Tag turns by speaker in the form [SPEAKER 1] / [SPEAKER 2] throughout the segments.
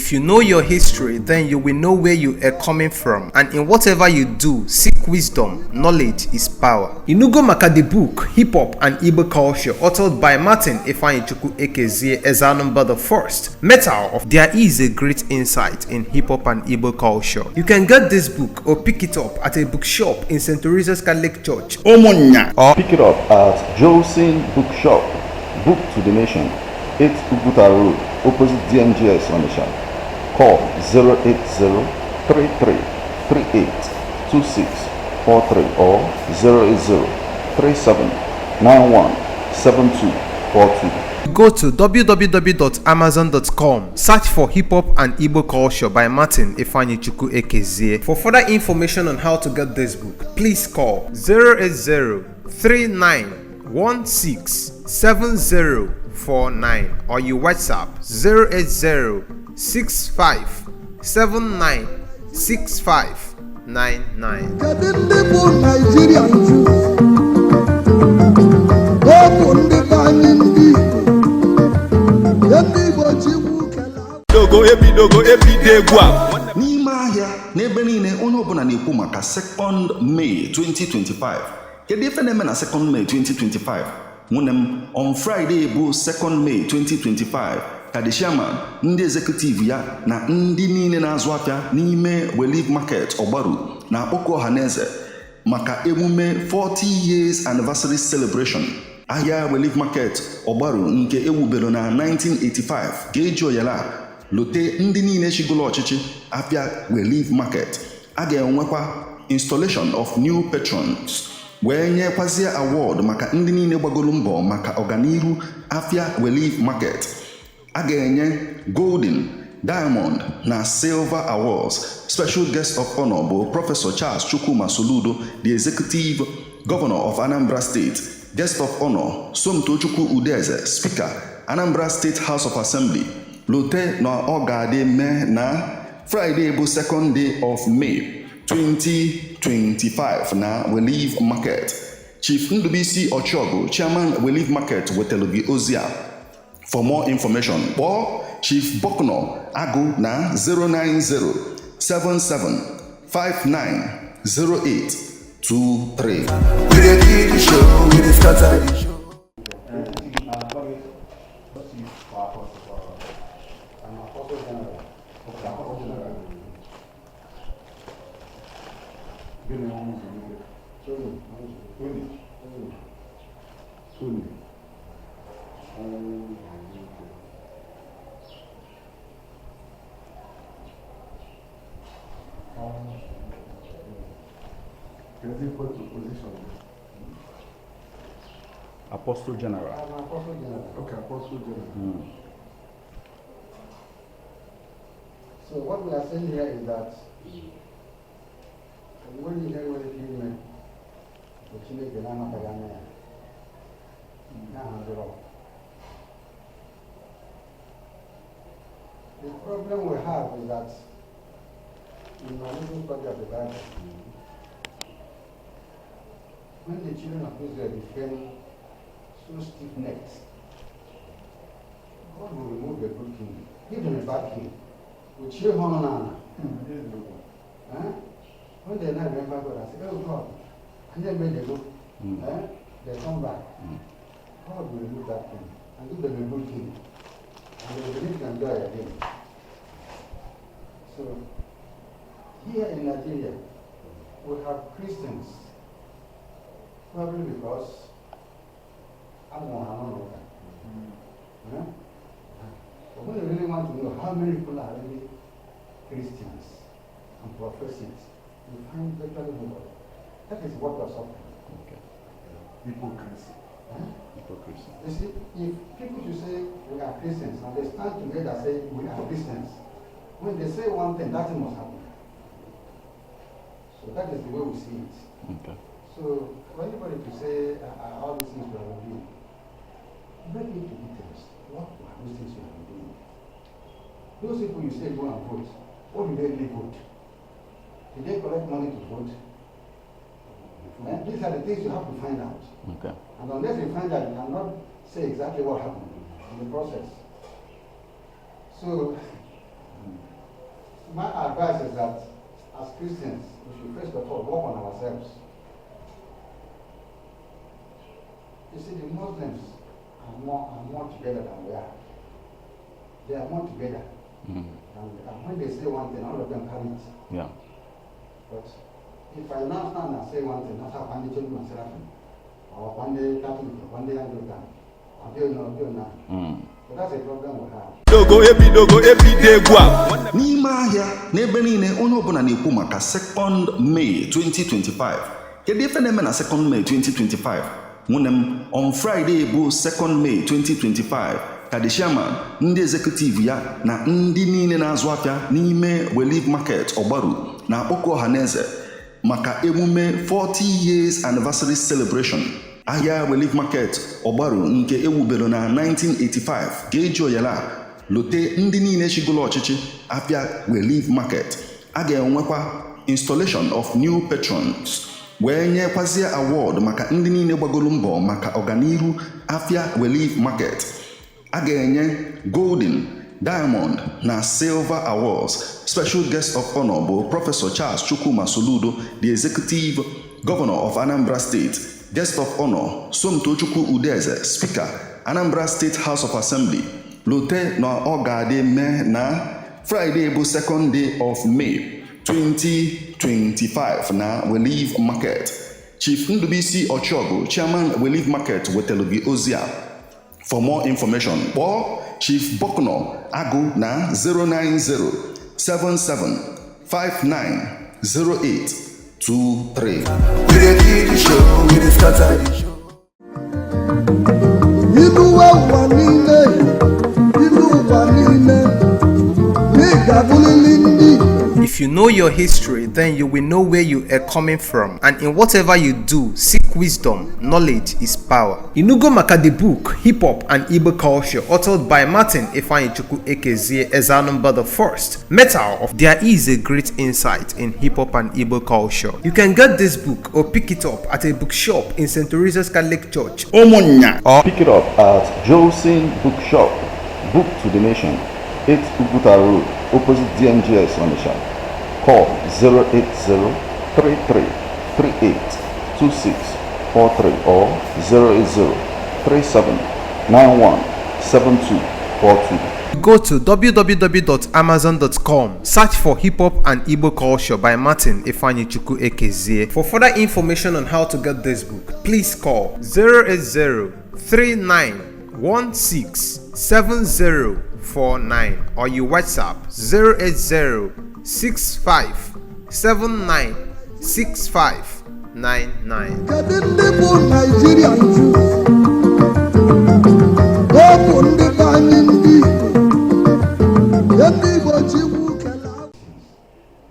[SPEAKER 1] If you know your history, then you will know where you are coming from. And in whatever you do, seek wisdom. Knowledge is power. Inugo maka the book, Hip Hop and Igbo Culture, authored by Martin Ifeanyichukwu Ekezie Ezanumba the First. Metal of There is a great insight in hip hop and Igbo culture. You can get this book or pick it up at a bookshop in St. Teresa's Catholic Church
[SPEAKER 2] Ụmụnnya.
[SPEAKER 1] Or
[SPEAKER 3] Pick it up at Jolson Bookshop, Book to the Nation, 8 Uguta Road, opposite DMGS Onitsha. Call 080 33 38 26 43 or 080 37 91 72 42.
[SPEAKER 1] Go to www.amazon.com, search for Hip Hop and Igbo Culture by Martin Ifeanyichukwu Ekezie. For further information on how to get this book, please call 080 3916 7049 or you WhatsApp 080 65 79 65 99.
[SPEAKER 4] Kedu ndị bụ Naijiria nju? Ọ bụ ndị be anyị, ndị Igbo, ndị Igbo Chukwu kele.
[SPEAKER 2] Dogo ebidogo ebido egwu a.
[SPEAKER 5] N'ime ahịa n'ebe niile, onye ọbụla na-ekwu maka 2nd May 2025. Kedu ife na-eme na 2nd May 2025? Nwunye m, on Friday bụ 2nd May 2025 ka the chairman, ndị executive ya na ndị niile na-azụ afịa n'ime Relief Market Ọgbaru na-akpọkọ ọha na eze maka emume 40 years anniversary celebration. Ahịa Relief Market Ọgbaru nke ewubere na 1985 ga-eji oyala lote ndị niile chigolo ọchịchị afịa Relief Market. A ga-enwekwa installation of new patrons, wee nyekwazie award maka ndị niile gbagoro mbọ maka ọganihu afịa Relief Market. A ga-enye golden, diamond na silver awards. Special guest of honor bụ Professor Charles Chukwuma Soludo, the executive governor of Anambra State. Guest of honor, Somtochukwu Udeze, Speaker, Anambra State House of Assembly. Lote na ọ ga-adị mee na Friday bụ 2nd day of May 2025 na Relief Market. Chief Ndubisi Ọchịọgụ, Chairman, Relief Market, wetara gị ozi a. For more information, kpọọ Chief Bokno Agụ na 090 77 59 08 23.
[SPEAKER 4] We dey kill the show, we dey scatter the show.
[SPEAKER 6] Chief Apostle. I'm Apostle General. Okay, Apostle General. Gịnị ọnwụ zuru? Tony, Tony, Tony. Ọnwụ zuru ike. Ọnwụ zuru ike. Kedu position gị?
[SPEAKER 5] Apostle General.
[SPEAKER 6] I'm Apostle General. Okay, Apostle General.
[SPEAKER 7] So what we are saying here is that when ihe nwere ike ime bụ Chineke na-anataghị anya ya ya ahaziri. The problem we have is that in our little study of the Bible, when the children of Israel became so stiff-necked, God will remove a good king, give them a bad king. Uchie ha ọnụ n'ala. Eh? When they now remember God and say, "Oh God, anyị emejego," eh? They come back. God will remove that king and give them a good king. And they will begin to enjoy again. So, here in Nigeria, we have Christians, probably because I'm one. Eh? But when you really want to know how many people are really Christians and profess it, you find virtually nobody. That is what we are suffering.
[SPEAKER 5] Okay.
[SPEAKER 6] Hypocrisy.
[SPEAKER 7] Eh?
[SPEAKER 5] Hypocrisy.
[SPEAKER 7] You see, if people should say we are Christians and they stand together and say we are Christians, when they say one thing, that thing must happen. So that is the way we see it.
[SPEAKER 5] Okay.
[SPEAKER 7] So for anybody to say all these things we are doing, break into details. What are those things you are doing? Those people you say go and vote, what do they really vote? Did they collect money to vote? Eh? These are the things you have to find out.
[SPEAKER 5] Okay.
[SPEAKER 7] And unless you find out, you cannot say exactly what happened in the process. So, My advice is that as Christians, we should first of all work on ourselves. You see, the Muslims are more together than we are. They are more together than we are. When they say one thing, all of them carry it. But if I now stand and say one thing, that's how one day Cherubim and Seraphim, or one day Catholic, or one day Anglican, or they know, they know. So that's a problem we have.
[SPEAKER 2] Dogo ebidogo ebido egwu a.
[SPEAKER 5] N'ime ahịa n'ebe niile, onye ọbụla na-ekwu maka 2nd May 2025. Kedu ife na-eme na 2nd May 2025? Nwunye m, on Friday bụ 2nd May 2025 ka the chairman, ndị executive ya na ndị niile na-azụ afịa n'ime Relief Market Ọgbaru na-akpọkọ ọha na eze maka emume 40 years anniversary celebration. Ahịa Relief Market Ọgbaru nke ewubere na 1985 ga-eji oyala lote ndị niile chigolo ọchịchị afịa Relief Market. A ga-enwekwa installation of new patrons, wee nyekwazie award maka ndị niile gbagoro mbọ maka ọganihu afịa Relief Market. A ga-enye golden, diamond na silver awards. Special guest of honor bụ Professor Charles Chukwuma Soludo, the Executive Governor of Anambra State. Guest of honor, Somtochukwu Udeze, Speaker, Anambra State House of Assembly. Lote na ọ ga-adị mee na Friday bụ 2nd day of May 2025 na Relief Market. Chief Ndubisi Ọchịọgụ, Chairman, Relief Market, wetara gị ozi a. For more information, kpọọ Chief Bokno Agụ na 090 77 59 08 23.
[SPEAKER 4] We dey kill the show, we dey scatter the show. Ilu ụwa niile, ilu ụwa niile, n'ị ga-abụrịrị ndị Igbo.
[SPEAKER 1] If you know your history, then you will know where you are coming from. And in whatever you do, seek wisdom. Knowledge is power. Inugo maka the book, Hip Hop and Igbo Culture, authored by Martin Ifeanyichukwu Ekezie Ezanumba the First. Metal of There is a great insight in hip hop and Igbo culture. You can get this book or pick it up at a bookshop in St. Teresa's Catholic Church
[SPEAKER 5] Ụmụnnya.
[SPEAKER 1] Or
[SPEAKER 3] Pick it up at Jolson Bookshop, Book to the Nation, 8 Uguta Road, opposite DMGS Onitsha. Call 080 33 38 26 43 or 080 37 91 72 42.
[SPEAKER 1] Go to www.amazon.com, search for Hip Hop and Igbo Culture by Martin Ifeanyichukwu Ekezie. For further information on how to get this book, please call 080 3916 7049 or you WhatsApp 080 65 79 6599.
[SPEAKER 4] Kedu ndị bụ Naijiria nju? Ọ bụ ndị be anyị ndị Igbo. Ndị Igbo Chukwu kele.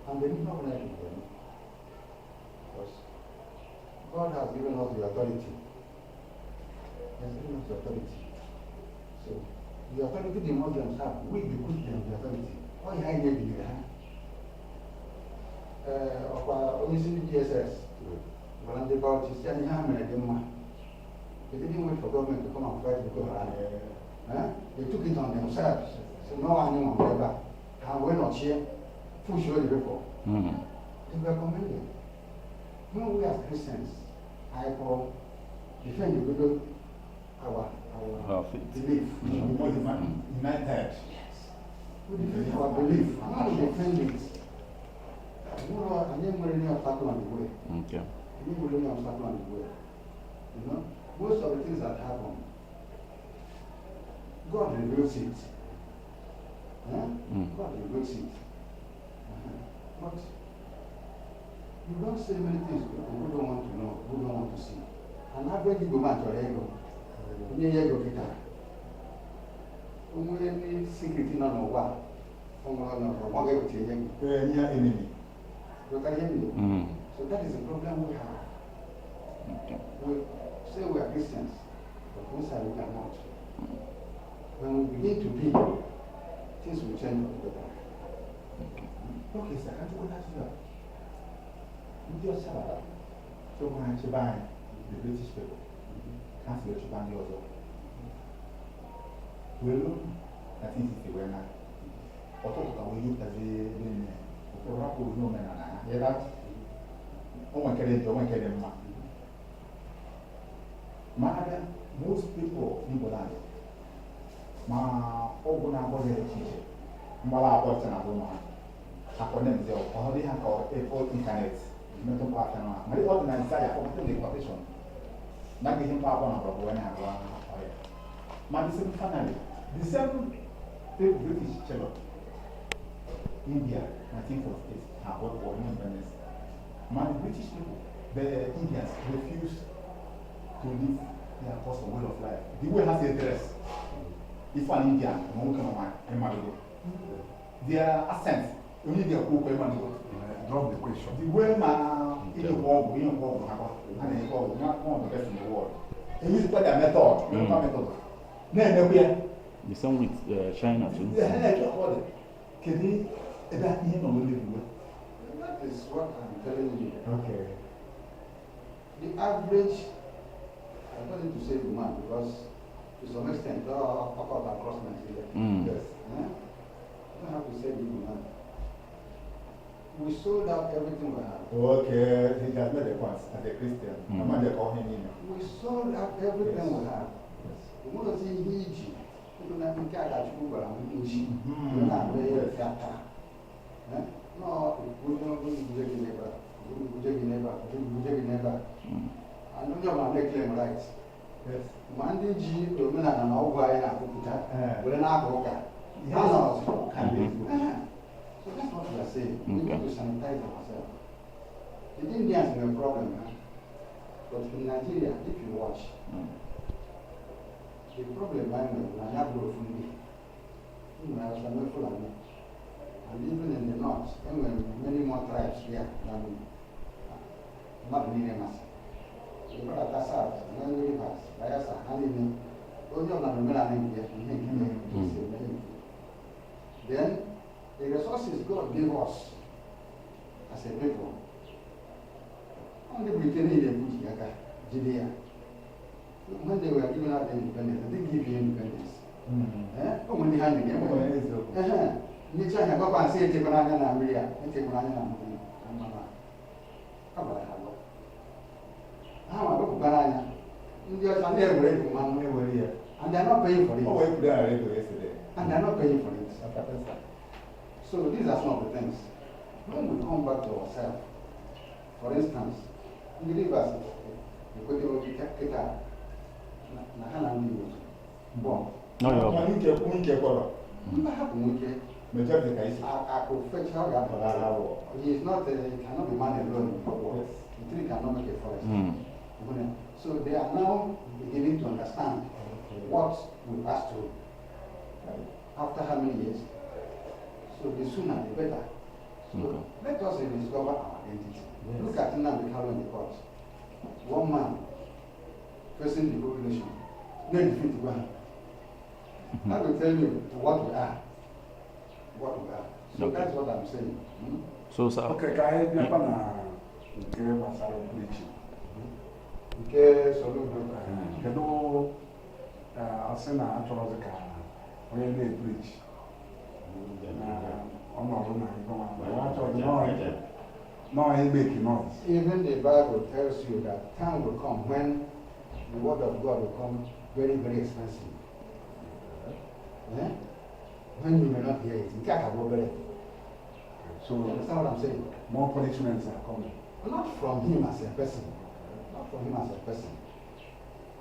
[SPEAKER 7] And they did not like them. Because God has given us the authority. He has given us the authority. So, the authority the Muslims have, we bequeath them the authority. Ọ ihe anyị na-ebinyere ha. Ee, ọkwa onye isi ndị DSS gwara ndị Bauchi si anyị ha mere dị mma. They didn't wait for government to come and fight Boko Haram. Eh? They took it on themselves. So no anyị nọ ebe a. Ka ha wee nọchie, push all the people. They were commended. When we as Christians, I call defend the good our
[SPEAKER 3] Our faith.
[SPEAKER 7] Belief.
[SPEAKER 6] We should be more united.
[SPEAKER 7] We defend our belief. And when we defend it, anyị nwere any obstacle on the way. Anyị nwere any obstacle on the way. Most of the things that happen, God reveals it. Eh? God reveals it. But you don't say many things to people who don't want to know, who don't want to see. An average Igbo man chọrọ ego. Onye ya ego kịta. O nwere ndị secret nọ n'ụwa a, o nwere onye ọzọ, ọ ga-eweta enye gị.
[SPEAKER 6] Near enemy.
[SPEAKER 7] Ghọtara ihe m na-ekwu? So that is the problem we have. We say we are Christians, but inside we are not. When we begin to be, things will change for the better.
[SPEAKER 6] Okay, sir, ka chukwu na a. Ndị ọcha batara chọkwa ha chebe anyị, the British people, ka ha si wee chụba ndị ọzọ. Welu 1960 wee na. Ọtụtụ ka wee jupụtazi ebe niile, ụfọdụ hapụ ihe omenala ha. Ịra o nwekere njọ, o nwekere mma, ma abịa most people n'Igbo land, ma ọgwụ na-agwọ dị iche iche, mgbala akpọcha na ụlọ ha akọnemzi ọhụrụ ihe ka efo internet metụ mkpa afịa na ma ọ dị na Isaiah ọpụta the quotation na ihe mkpa akpọ na mgbọrọgwụ wee na-agwọ ọrịa. Ma the same, finally, the same people British chelọ India 1948 ha wepụ independence, ma the British people, the Indians refused to live their custom, way of life, the way ha si dress. If an Indian ma nwoke ma nwaanyị, ịmalụgo their accent, onye India kwu okwu, ịmalụgo.
[SPEAKER 8] Drop the question.
[SPEAKER 6] The way ma inyekwa ọgwụ, inyekwa ọgwụ ha kwa ha na-enyekwa ọgwụ na one of the best in the world, eyuzikwa their method, medical method na-emekwa ya.
[SPEAKER 3] The same with China too.
[SPEAKER 6] Ehe, ọ dị, kedu ebe ihe nọ n'eluigwe?
[SPEAKER 7] That is what I'm telling you.
[SPEAKER 6] Okay.
[SPEAKER 7] The average, I don't need to say the man because to some extent, all all across Nigeria.
[SPEAKER 6] Yes.
[SPEAKER 7] Eh? I don't have to say the man. We sold out everything we had.
[SPEAKER 6] Okay, he has made a point as a Christian. Ama ndị ka ọhịa niile.
[SPEAKER 7] We sold out everything we had.
[SPEAKER 6] Yes.
[SPEAKER 7] Onwere ihe iji ịbụ na nke a ka Chukwu gwara m nji na-abụ ya taa. Eh? Nọọ onye ọbụla buje gị n'ebe a, buje gị n'ebe a, buje gị n'ebe a. And onye ọbụla na-claim right.
[SPEAKER 6] Yes.
[SPEAKER 7] Ma ndị ji omenala na ọgwụ anyị na-akpụpụta were na-aka ụka ha nọrọzi.
[SPEAKER 6] Ka bụ ezigbo.
[SPEAKER 7] Eh, so that's what we are saying. We need to sanitize ourselves. The Indians have a problem, huh? But in Nigeria, if you watch, the problem I know, na ya bụrụ ofu ndị. Nwere Hausa, nwee Fulani. And even in the north, enwere many more tribes here than mmadụ niile masị. Ịgbadata south, nwee Rivers, Bayelsa, ha niile. Onye ọbụla na omenala nke ya, ihe nke ya, otu esi eme ihe nke ya. Then, the resources God gave us as a people, ndị Britain niile ebuji aka jide ya. When they were giving out the independence, they didn't give you independence. Eh? O nwere ndị ha nyere ya.
[SPEAKER 6] O nwere eziokwu.
[SPEAKER 7] Ehe. Nyecha ha, gwakwa nsị echekwara anya na mmiri a, echekwara anya na mmiri na mmanụ a. A gwara ha agwa. Ha ma wepụkwara anya. Ndị ọcha ndị ewere ego mmanụ.
[SPEAKER 6] Ewere ya.
[SPEAKER 7] And they are not paying for it.
[SPEAKER 6] O wee kwuru ara ego yesterday.
[SPEAKER 7] And they are not paying for it.
[SPEAKER 6] After.
[SPEAKER 7] So these are some of the things. When we come back to ourselves, for instance, ndị Rivers ekwetewo kịta na ha na ndị Igbo bọ.
[SPEAKER 3] No, you're
[SPEAKER 6] Ma ike ike kwọrọ.
[SPEAKER 7] Mba, hapụ nwoke.
[SPEAKER 6] Majority ka isi.
[SPEAKER 7] Akụ fecha ọ ga-apụta. He is not, he cannot be man alone in the world. The tree cannot make a forest. So they are now beginning to understand what we passed through. After how many years? So the sooner the better. So let us rediscover our identity. Look at Nnamdi Kanu in the court. One man facing the whole nation. No defeat one. I will tell you what we are. What we are. So that's what I'm saying.
[SPEAKER 3] So, sir,
[SPEAKER 8] Okay, ka anyị bịakwa na nke gbasara preaching.
[SPEAKER 7] Nke Soludo.
[SPEAKER 8] Kedu asị na achọrọzi ka onye na-epreach na ọnọdụ na ife nwa achọrọzi nọọ imake noise?
[SPEAKER 7] Even the Bible tells you that time will come when the word of God will come very, very expensive. Eh? When you may not hear it. Nke a ka bụ obere.
[SPEAKER 8] So
[SPEAKER 7] You understand what I'm saying?
[SPEAKER 8] More punishments are coming.
[SPEAKER 7] Not from him as a person. Not from him as a person.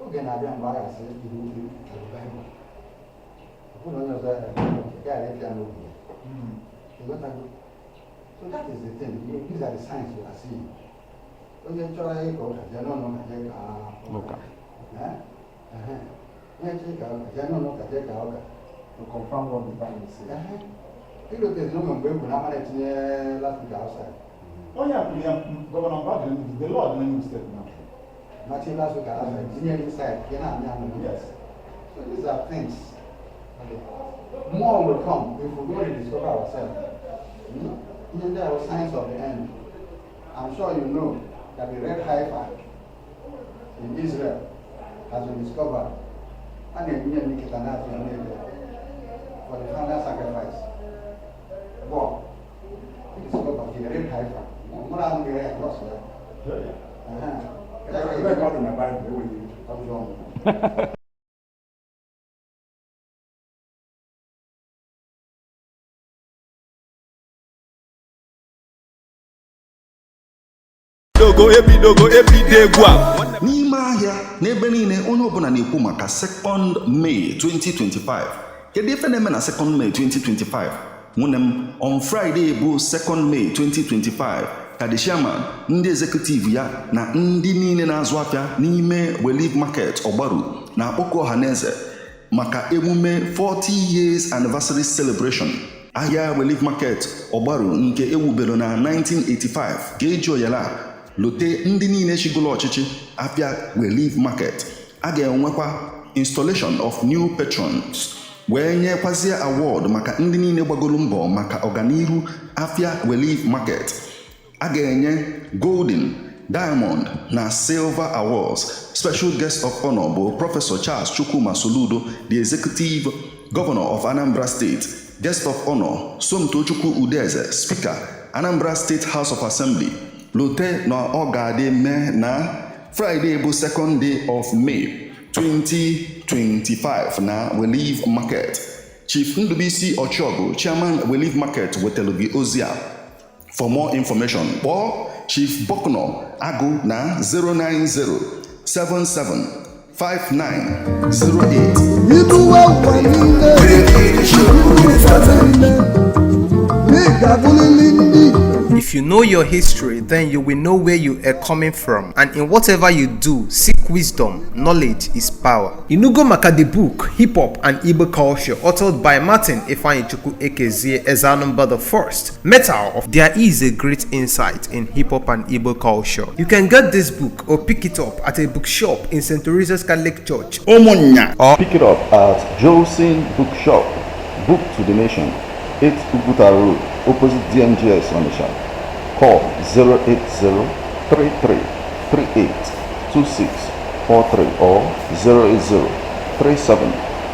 [SPEAKER 7] Oge na-abịa mgbe a ga-asị iwu iwu Bible. Ọ bụrụ na onye ọzọ gaghara ịpịa n'obi ya. Ịghọtago? So that is the thing. These are the signs you are seeing. Onye chọrọ ịka ụka jee n'ụlọ ụka jee ka
[SPEAKER 3] Ụka.
[SPEAKER 7] Eh? Ehe. Onye chọrọ ịka ụka jee n'ụlọ ụka jee ka ụka.
[SPEAKER 8] To confirm what the Bible says.
[SPEAKER 7] Ehe. Ịlotezi n'ụmụ mgbe e kwuru na ama na-etinye last week outside.
[SPEAKER 6] Onye a kwuru ya, Governor Mbadi, the law dị n'Enugu State now.
[SPEAKER 7] Nothing last week outside. Tinye inside. Ka ị na-amị amị.
[SPEAKER 6] Yes.
[SPEAKER 7] So these are things. Okay. More will come if we don't rediscover ourselves. There are signs of the end. I'm sure you know that the red heifer in Israel has been discovered. And then for the final sacrifice. Football. Discover here in Haifa. Mụrụ ahụ ga-ere ya cross ya.
[SPEAKER 8] Ebe ka ọ dị na Baịbụl enweghị
[SPEAKER 7] Ọjọọ.
[SPEAKER 2] Ebidogo ebidogo ebido egwu a.
[SPEAKER 5] N'ime ahịa n'ebe niile, onye ọbụla na-ekwu maka 2nd May 2025. Kedu ife na-eme na 2nd May 2025? Nwunye m, on Friday bụ 2nd May 2025 ka the chairman, ndị executive ya na ndị niile na-azụ afịa n'ime Relief Market Ọgbaru na-akpọkọ ọha na eze maka emume 40 years anniversary celebration. Ahịa Relief Market Ọgbaru nke ewubere na 1985 ga-eji oyala lote ndị niile chigolo ọchịchị afịa Relief Market. A ga-enwekwa installation of new patrons, wee nyekwazie award maka ndị niile gbagoro mbọ maka ọganihu afịa Relief Market. A ga-enye golden, diamond na silver awards. Special guest of honor bụ Prọfesọ Charles Chukwuma Soludo, the executive governor of Anambra State. Guest of honor, Somtochukwu Udeze, Speaker, Anambra State House of Assembly. Lote na ọ ga-adị mee na Friday bụ 2nd day of May 2025 na Relief Market. Chief Ndubuisi Ọchịọgụ, Chairman, Relief Market, wetara gị ozi a. For more information, kpọọ Chief Bokno Agụ na 090 77 59 08.
[SPEAKER 4] Iduwe ụwa niile, ilu ụwa niile, n'ị ga-abụrịrị ndị Igbo.
[SPEAKER 1] If you know your history, then you will know where you are coming from. And in whatever you do, seek wisdom. Knowledge is power. Inugo Maka the book, Hip Hop and Igbo Culture, authored by Martin Ifeanyichukwu Ekezie Ezanumba the First. Metal of There is a great insight in hip hop and Igbo culture. You can get this book or pick it up at a bookshop in St. Teresa's Catholic Church.
[SPEAKER 6] Ụmụnnya.
[SPEAKER 3] Pick it up at Jolson Bookshop, Book to the Nation, 8 Uguta Road, opposite DMGS Onitsha. Call 080 33 38 26 43 or 080 37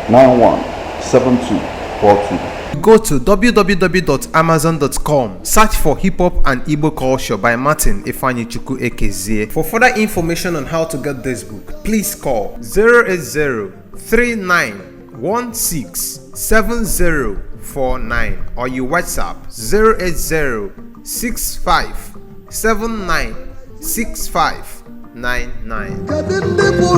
[SPEAKER 3] 91 72 42.
[SPEAKER 1] Go to www.amazon.com, search for Hip Hop and Igbo Culture by Martin Ifeanyichukwu Ekezie. For further information on how to get this book, please call 080 3916 7049 or you WhatsApp 080 65 79 65 99.
[SPEAKER 4] Kedu ndị bụ